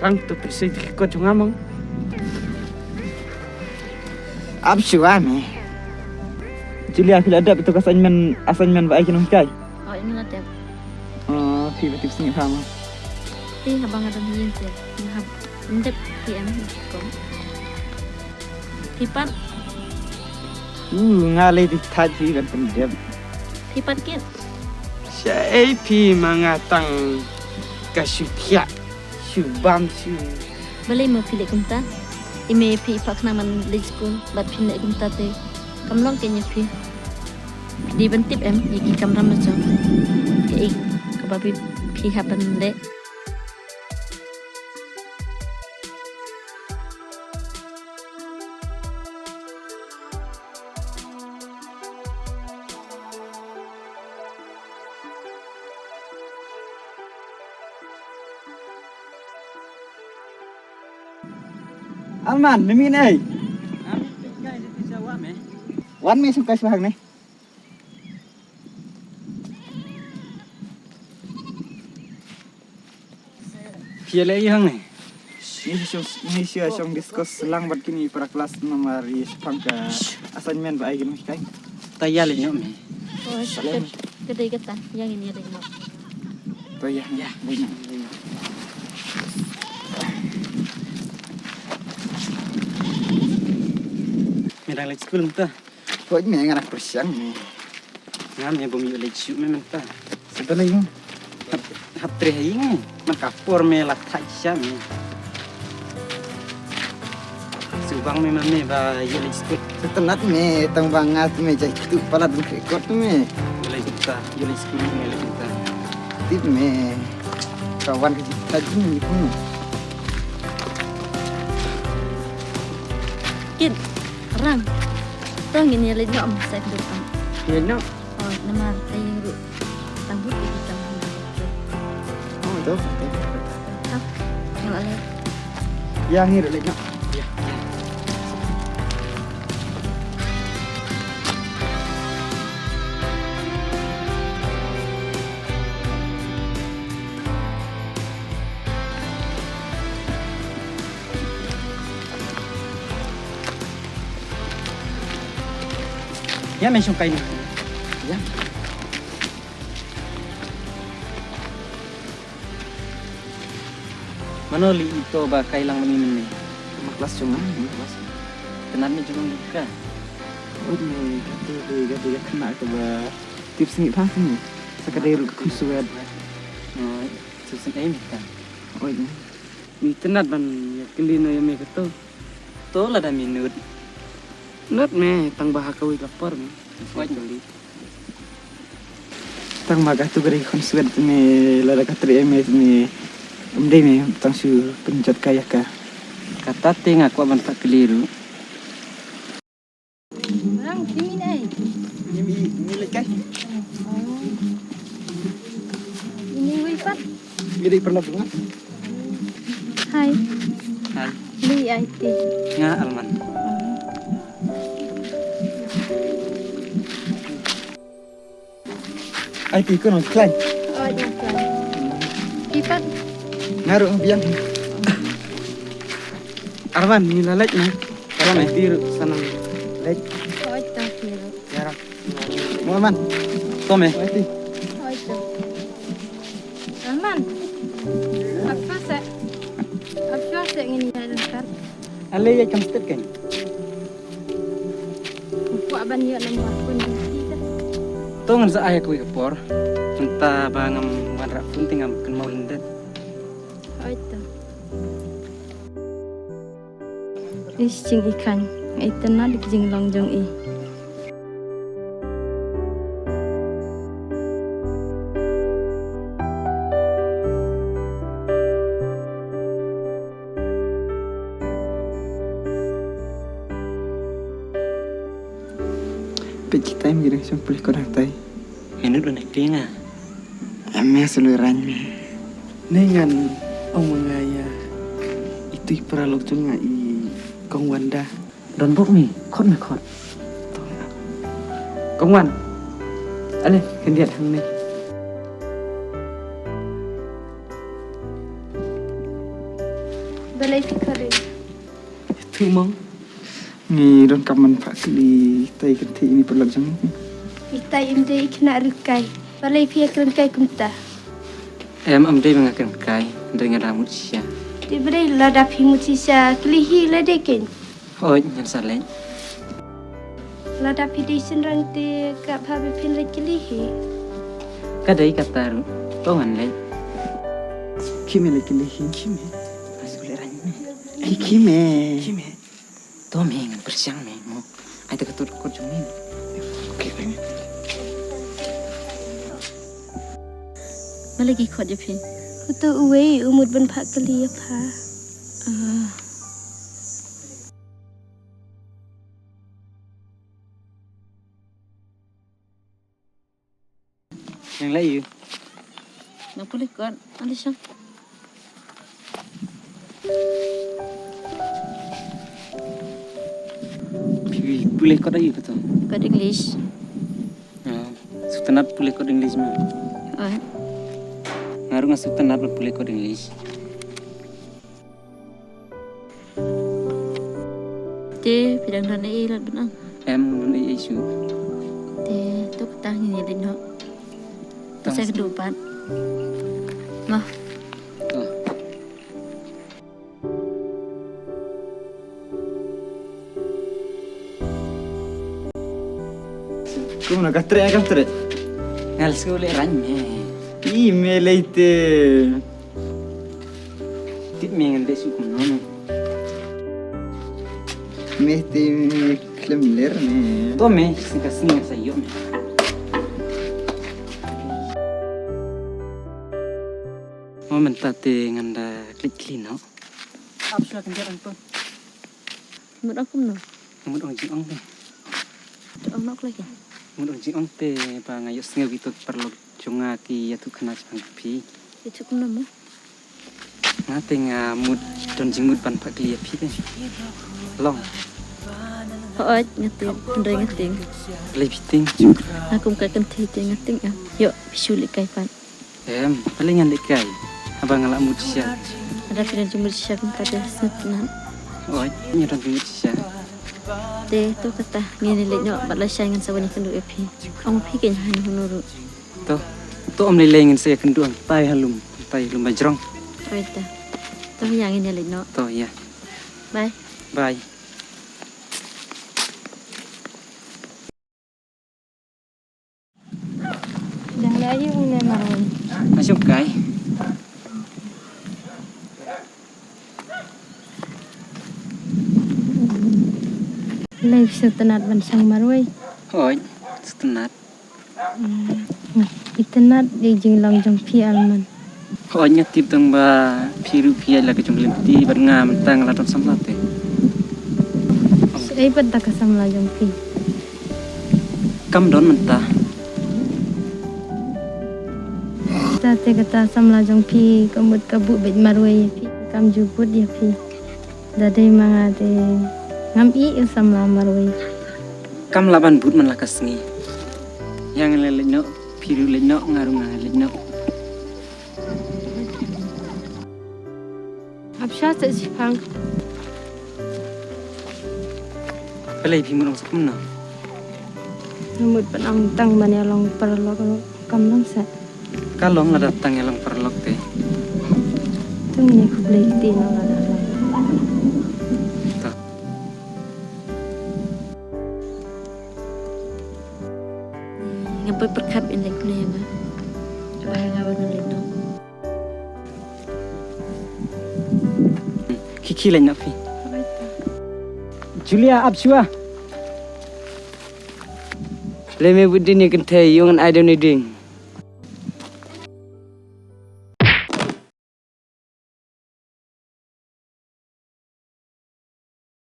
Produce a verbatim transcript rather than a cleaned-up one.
Rang tu pisa ki kot jong amang. Ap shuwa me. Julia, phi la dep ito ka assignment, assignment ba ai ki nonghikai? Oh, ine la dep. Oh, phi ba tip sngi pha mo. Phi haba nga dang ïeng te nga hap dep phi em ko. Phi pat. Uh, nga lei di thait phi ban pyndep. Phi pat kit. Shaei phi ma nga tang ka shu thiah shu bam shu. Balei ma phi leh kumta? I mei phi i phah khnang ban leit skul bad phi leh kumta te kam long kein ïa phi. Phi dei ban tip em ïa ki kamram la jong. Kaei kaba phi, phi hap ban leh. Alman, me mih ei? Wan me sngewkai sha hangne. Phi ïaleh ïa hangne? Ngi shu, ngi shu shong discuss lang bad kine para klas namar ïa shaphang ka assignment ba ai ki nonghikai. Ta ïaleh noh me. Oh, ka dei kata, ïa ngin ïaleh noh. To ïa, ïa, leh noh. Me dang leit skul mynta? Hooid me, nga dang pyrshang me. Nga me bym ïoh leit shuh me mynta. Sa balei me? Hap, hap treh ha ïing me. Man ka por me la thait shisha me. Shu bang me ma me ba ïoh leit skul. Sa tynnat me, tang ba nga me jai tu palat ban khreh kot me. Ïoh leit mynta, ïoh leit skul me, ïoh leit mynta. Tip me. Ka wan ka jingthait me ni pun. Kit, Rang. To ngin ïa leit noh, sa ïa kduk am. Leit noh. Oh, namar ka ïing ruh tang bud ïa ki kam. Oh, to, to. To, nga la leit. Ïa ngi ruh leit noh. Ïa. Ïa me shong kai na. Ïa. Mano lei ito ba kai lang mani mani. Ma klas jong nga, ma klas. Tynnat me jong ka. Oi me, kata dei, kata dei ka khynnah kaba tip sngi pha sngi. Sa ka dei ruh ka khun swet. Oi, tip sngi ai me ka. Oi me. Me tynnat ban ïa kylli noh ïa me kato. To lada me nud. Nud me tang ba ha kawei ka por me. Oi. Tang ba katu ka dei ka khun swet me lada ka trei me me. Ym dei me tang shu pynjot ka ïa ka. Kata te nga kwah ban pat kylli ruh. Rang, phi mih ei? Ngi mih, mih leit kai. Oh. Ini wei pat. Ngi dei paralok jong nga. Hai. Hai. Lei ai ti? Nga Alman. Oh. Ai ti ko nong khlaiñ. Oh, nong khlaiñ. Phi pat? Nga ruh biang. Arwan, ngi la leit na. Arwan, ai ti ruh sa nang leit. Oh, ta phi ruh. Ïa rang. Mo Arwan. To me. Ai ti. Oh, to. Arwan. Apa sa? Apa sa ngin ïa lengkar? Ale ïa kam stet kan. Kwah ban ïoh number phone jong phi te. To ngan sa ai ha kawei ka por. Mynta ba ngam wanrah phone te ngam kynmaw lyndet. Hooid to. Ish, jingïakhain. Nga itynnad ïa ki jinglong jong i. Peit kita im, ki dang shong pule ko dang tai. Minot ban acting ah. Em, me selu rang me. Nei ngan ong ma nga ïa itu i paralok jong nga i Kong Wanda. Don bok mi, khot me khot. Kong Wan. Ale, khyndiat hangne. Balei phi khot ïa u? Ïathuh mo. Ngi donkam ban phah kylli ïa itai i kynthei, ine i paralok jong ngi. Itai im dei i khynnah rynkai. Balei phi ïakren kai kumta? Em, ym dei ba nga kren kai, hynrei nga da mut shisha. Te balei lada phi mut shisha kylli hi lade keiñ. Hooid, ngan sa leit. Lada phi dei shynrang te ka bha ba phin leit kylli hi. Ka dei kata ruh. To ngan leit. Khie me leit kylli hi. Khie me. Nga shu leit rang me. Ai, khie me. Khie me. To me, ngan pyrshang me mo. Ai, te ka tur kot jong me. Okay, okay. Balei ki khot ïa phi? Uto uwei u mut ban phah kylli ïa pha. Ah. Nang leh ïa u? Nang pule kot, ale shong. Phi pule kot aïu kato? Kot English. Oh, sngewtynnat pule kot English mo? Oh. Nga ruh nga sngewtynnat ban pule kot English. Te phi dang don ei ei lad ban ong? Em, don ei ei shuh. Te to kata ngin ïa leit noh. Tang. Sa ka duh pat. Mo. To. Kumno, ka treh, ka treh? Ngal sngewleh rang me. I me lei te. Tip me ngan leh shuh kumno me. Me te me khlem ler me. To me, sngewsih ka sngi sa ïoh me. Mo mynta te ngan da klik klik noh. Ap shuwa kan jar ang pun. Mut ong kumno? Mut ong jingong te. Ong nok lagi. Mut ong jingong te ba nga ïohsngew kito ki paralok jong nga ki ïathuh khana shaphang phi. Ïathuh kumno mo? Nga te nga mut don jingmut ban phah kylli ïa phi te. Long. Hooid, nga te hynrei nga tieng. Balei phi tieng? Nga kum ka kynthei te nga tieng em. Ïoh, phi shu lehkai pat. Em, balei ngan lehkai? Haba nga la mut shisha. Lada phi don jingmut shisha kumta te sngewtynnat. Hooid, ngi don jingmut shisha. Te to kata ngin leit noh bad lashai ngan sa wan ïakynduh ïa phi. Ong phi kein ha ino ino ruh. To, to ym lei lei ngin sa ïakynduh hangtai ha lum, hangtai ha lum ba jrong. Hooid te. To ïa ngin ïa leit noh. To ïa. Bye. Bye. Dang leh aïu une Marwei? Nga shong kai. Lei sngewtynnat ban shong Marwei? Hooid, sngewtynnat. Hmm, itynnat ïa i jinglong jong phi Almon. Hooid, nga tip tang ba phi ruh phi ïaid la ka jong ka lynti bad nga mynta nga la don samla te. Shaei pat da ka samla jong phi? Kam don mynta. Te kata samla jong phi ka mut ka buh beit marwei ïa phi, kam ju bud ïa phi. Da dei ma nga te ngam ïoh ïa u samla marwei. Kam lah ban bud man la ka sngi. Ïa ngan leit noh, phi ruh leit noh, nga ruh nga leit noh. Ap sha seh shiphang. Balei phi mut ong sa kumno? Nga mut ban ong tang ban ïa long paralok ruh kam long seh. Ka long lada tang ïa long paralok te. Tang ne khublei kti na lada long. Ta. Nga poi pyrkhat in leh khublei ïa nga. Ba nga ban leh noh. Khie khie leit noh phi. Julia, ap shuwa. Lei me bud dien ïa kynthei, ïoh ngan ai da une u dieng.